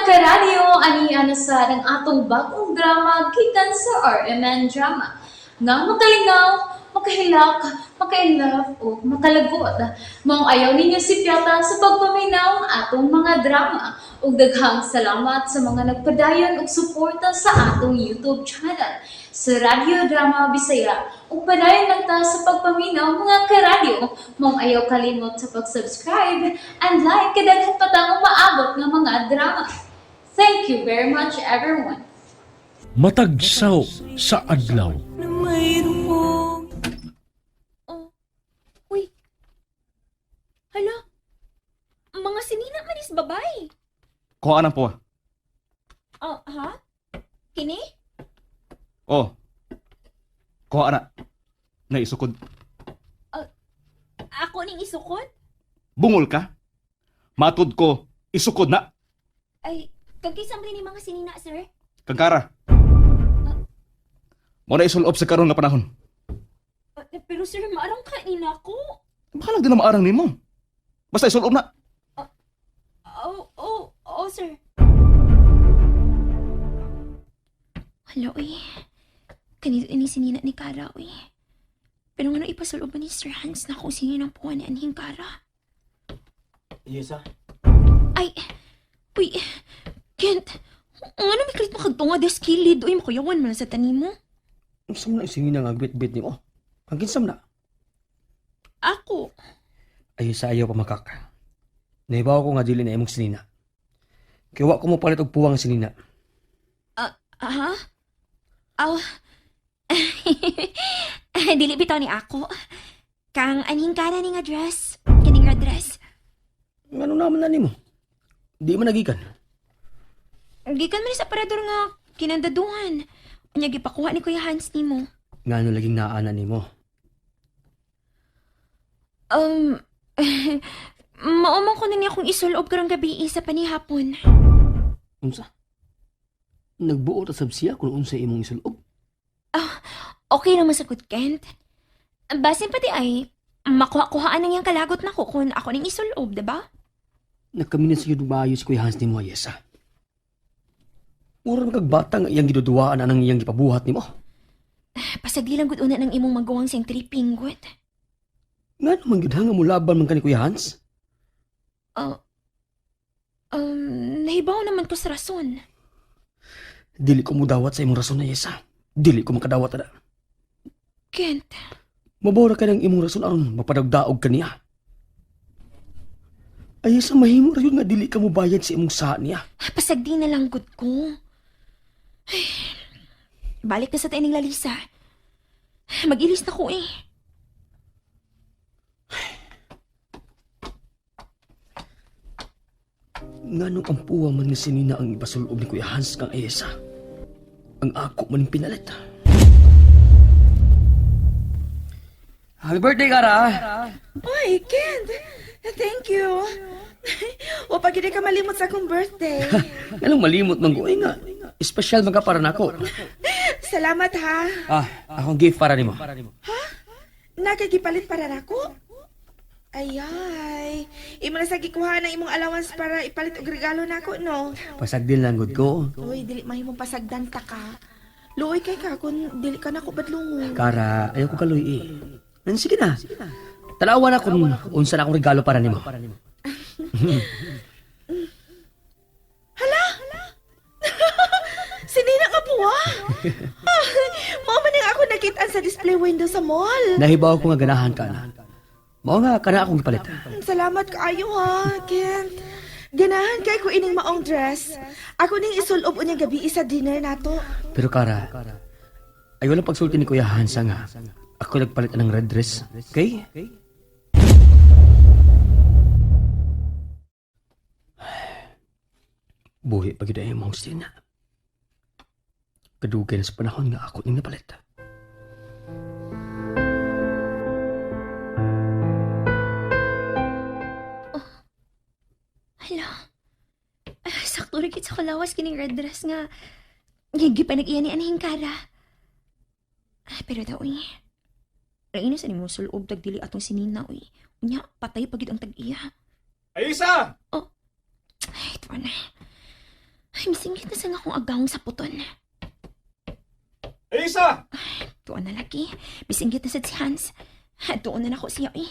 Karadyo, ani ana sa ang atong bagong drama gikan sa RMN Drama. Nga makalingaw, makahilak, makainlove o makalagot. Maong ayaw ninyo sipyata sa pagpaminaw ang atong mga drama. Ug daghang salamat sa mga nagpadayon og suporta sa atong YouTube channel sa Radyo Drama Bisaya. Ug padayon lang ta sa pagpaminaw, mga karadyo. Maong ayaw kalimot sa pag-subscribe and like kay daghan pa tang umaabot nga mga drama. Thank you very much, everyone. Matagsaw sa adlaw. Oh. Uy. Hala. Mga sinina man is babay. Kuha nang puwa. Oh, ha? Kini? Oh. Kuha na. Naisukod. Ako ning isukod? Bungol ka? Matud ko, isukod na. Ay, kag kinsa man ni mga sinina, sir? Kangkara. Mo na isulob sa karon nga panahon. Pero sir, maarang kain ako. Bahalag din na maarang nimo. Basta isulob na. Oh, sir. Hala, uy. Kanito ini sinina ni Kara, uy. Pero nga ipasulob ni Sir Hans na kung sino ng puwan ni anhing Kara. Yes, ah. Ay, uy, Kent, ano may kalit makagtunga des kilid, uy, makayawan man sa tanimo. Unsa man ang singina nga bit-bit nimo? Ang kinsam na. Ako, Ay sa ayaw pa makak. Nahibaw ko nga dili na imong sinina. Kay wa ko mo palit og puwang sinina. Aha? Aw, dili bitaw ni ako. Kang anhing Kara ni nga dress, kining red dress. Ngano naman na nimo? Di man nagikan. Gikan man ni sa parador nga kinandaduhan. Unya gipakuha ni Kuya Hans nimo. Ngano laging naa na nimo? Mao man ko na niya kung isulob karong gabi sa panihapon. Unsa? Nagbuot ta sab siya kung unsa imong isulob. Okay naman sa good Kent. Basin pati ay, makuha-kuhaan nang iyang kalagot na ko kung ako ning isulob, diba? Nagkaminan sa gyud maayo si Kuya Hans nimo, Ayesa. Mura man kag bata nga iyang giduduwaan anang iyang gipabuhat nimo. Pasagdi lang gud una ng imong maguwang siyang tripping, good. Ngano man gyud ha nga mulaban man ka ni Kuya Hans? Nahibaw naman ko sa rason. Dili ko mudawat sa imong rason, Ayesa. Dili ko makadawat ana. Kent, Mabora ka ng imong rason aron mapadagdaog ka niya. Ay, sa mahimo ra yun nga dili ka mobayad sa imong saa niya. Pasagdi na lang gud ko. Ay, balik na sa taining lalisa. Mag-ilis na ko eh. Nganong ang puwa man nga sinina ang ipasulob ni Kuya Hans kang Ayesa. Ang ako man ang pinalit. Happy birthday, Kara! Uy, Kent! Thank you. O pag hindi ka malimot sa akong birthday. Anong malimot man ko? Ay nga, espesyal man ka para nako. Salamat ha. Ah, akong gift para nimo. Nakagipalit para nako? Ay ay. Imo na sa gikuha na imong allowance para ipalit og regalo nako, no? Pasagdil lang gud ko. Uy, dili mahimong pasagdan ta ka. Luoy kay ka kung dili ka nako badlongon. Kara, ayaw ko kaloy eh. Nan, sige na. Tanawa na kung unsa na akong regalo para nimo. Sinina ka po ah. Mao man ang ako nakitaan sa display window sa mall. Nahibaw ko nga ganahan ka na. Mao nga kana akong gipalit. Salamat kaayo ha, Kent. Ganahan kay ko ining maong dress. Ako ning isulob unyang gabi sa dinner nato. Pero Kara, ayaw lang pagsulti ni Kuya Hansa nga. Ako nagpalit ng red dress. Okay? Buhi pa gyud ay mong sina. Kadugay na sa panahon nga ako ning napalit. Hala. Ah, sakto rin sa kalawas kining red dress nga. Gigi pa nag-iya ni anhing Kara. Ah, pero daw eh. Raino sa nimo sulob tag dili atong sinina uy. Unya patay pagid ang tag-iya. Ayesa! Ay, ito na. Ay, misingit na sa nga akong agahong sa puton. Ayisa! Tuon na lagi. Bisinggit na sad si Hans. Tuon na nako siya, eh.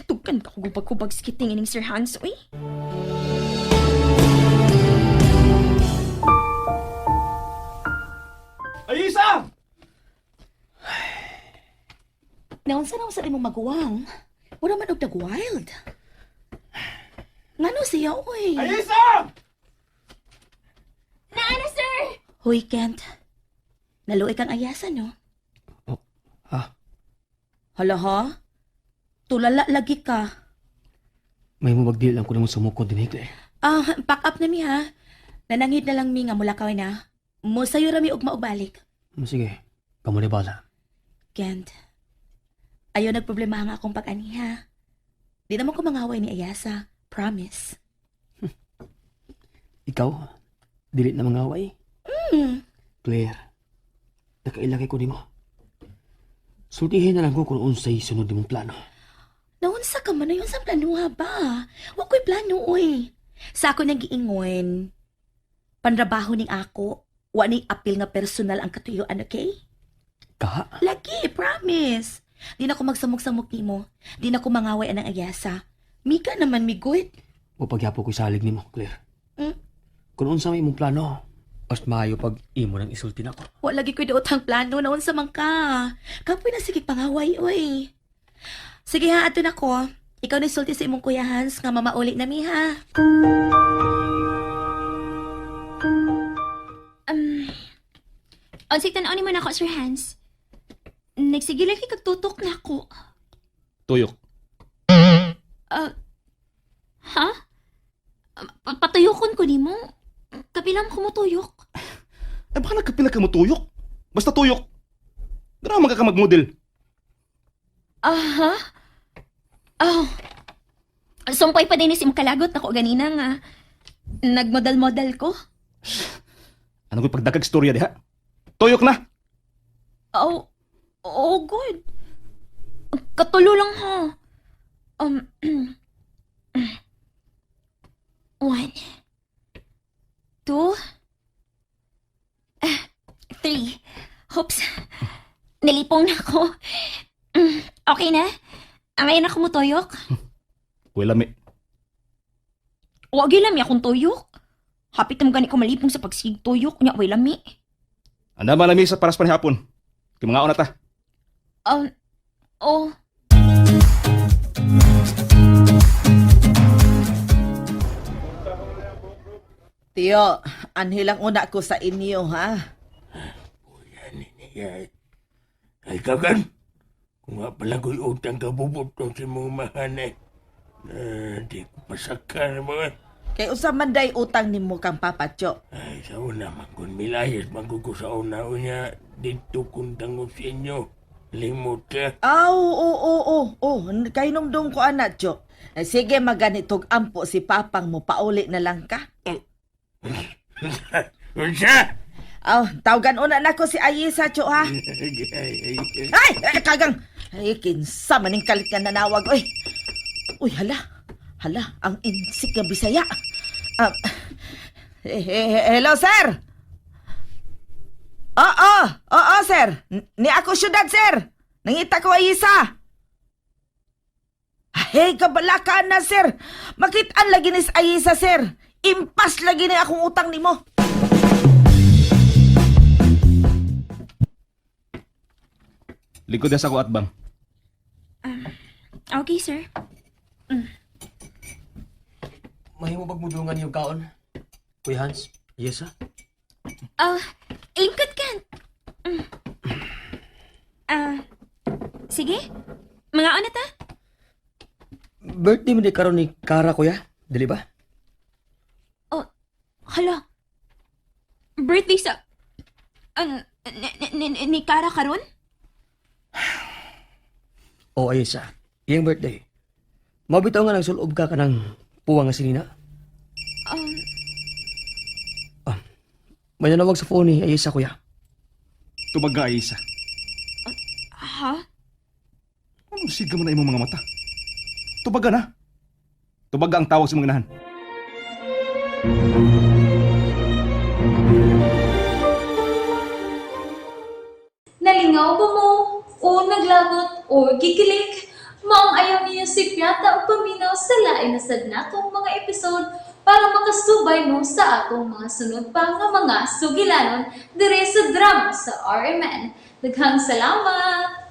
Tugkan ka kugubag-kubag sa kiting ining Sir Hans, uy. Ayisa! Naunsa na unsa imong maguwang? Wala man og nag-wild. Ngano siya, oy? Ayisa! Naana, sir! Hoy, Kent. Naluoy kang ayasa, no? Oh, ha? Hala, ha? Tulala lagi ka. May mabagdil lang ko naman sumukod din eh. Ah, pack up na mi, ha? Nananghid na lang mi nga mula kaway na. Mo sayo ra mi og maubalik. Sige, kamo ni bala. Kent, ayaw nagproblema nga akong pag-ani, ha? Di naman ko mangaway ni Ayasa. Promise. Ikaw, dili na mangaway. Hmm. Claire, nakailaki ko nimo. Sultihin na lang ko kung unsay sunod nimong plano. Naunsa ka man, naunsa planuha ba? Wa ko'y plano, oy. Sa ako nang giingon, panrabaho ning ako, wa ni apil nga personal ang katuyuan, okay? Kaha, Lagi, promise. Di na ko magsamok-samok nimo. Di na ko mangaway anang ayasa. Mika naman, migoy. mapagyapo ko salig nimo, Claire. Mm. Kung unsa may imong plano, mas maayo pag imo nang isulti nako. Wa lagi ko'y daot ang plano, naunsa man ka. Kapoy na sige pangaway, oy. Sige ha, ato na ko. Ikaw na sulti sa imong kuya Hans nga mamauli na mi ha. Unsay tan-aw nimo nako, Sir Hans? Nagsige lagi kag tutok nako. Tuyok. Ha? Patuyokon ko nimo? Kapila mo kumutuyok. Ay, baka nagkapila ka mo tuyok. Basta tuyok. Ganahan ka mag-model. Aha. Oh. Sumpay pa din si kalagot nako ganina nga. Nagmodel-model ko. Ano ko'y pagdagag storya diha? Tuyok na! Oh, oh good. Katulo lang ha. One, two, three. Oops. Nilipong na ako. Okay na? Angayon ako mo tuyok? Wala mi. Wag lami akong tuyok. Hapit naman gani ko malipong sa pagsigig tuyok. Nya, way lami. Anda man lami sa paras panihapon. Kay mga na ta. Oh. Tiyo, anhilang una ko sa inyo, ha? Ay, ay kagan. Kung nga pala ko'y utang kabubot si mga mahanay. Na di ko pasakar mga. Kay usa man day utang nimo kang Papa Cho. Ay, sa una man kun milayas man ko sa una unya dito kung tangop sa inyo. Limot ka. Aw, oo, oo, oo, kay numdong ko ana, Cho. Eh, sige, maganitog ampo si Papang mo, pauli na lang ka. Unsa? Aw, tawgan una na ko si Ayisa, Cho, ha? Ay, ay, ay. Ay, eh, kagang! Ay, kinsa maning kalit nga nanawag, oy. Uy, hala. Hala, ang insik nga Bisaya. Ah, hello, sir! Oo, oo, sir. Ni ako syudad, sir. Nangita ko ay isa. Hey, kabalakaan na, sir. Makitaan lagi ni Ayisa, sir. Impas lagi ni akong utang nimo. Lingkod sa ako atbang. Okay, sir. Mahimo bagmudungan yung kaon. Kuya Hans, yes ha? Oh, lingkod ka. Ah, sige. Mga ano ta? Birthday mo di karon ni Kara, kuya. Dili ba? Oh, hala. Birthday sa... ni Kara karon? Oo, ayos ah. Iyang birthday. Mabitaw nga nagsulob ka kanang puwang nga sinina. May nanawag sa phone ni Ayesa, kuya. Tubaga ay isa. Ha? Anong siga mo na imong mga mata? Tubaga na. Tubaga ang tawag sa mga inahan. Nalingaw ba mo? O naglagot o gikilig? Maong ayaw niyo sipyata o paminaw sa lain na sad natong mga episode para makasubay mo sa atong mga sunod pa nga mga sugilanon dire sa drama sa RMN. Daghang salamat!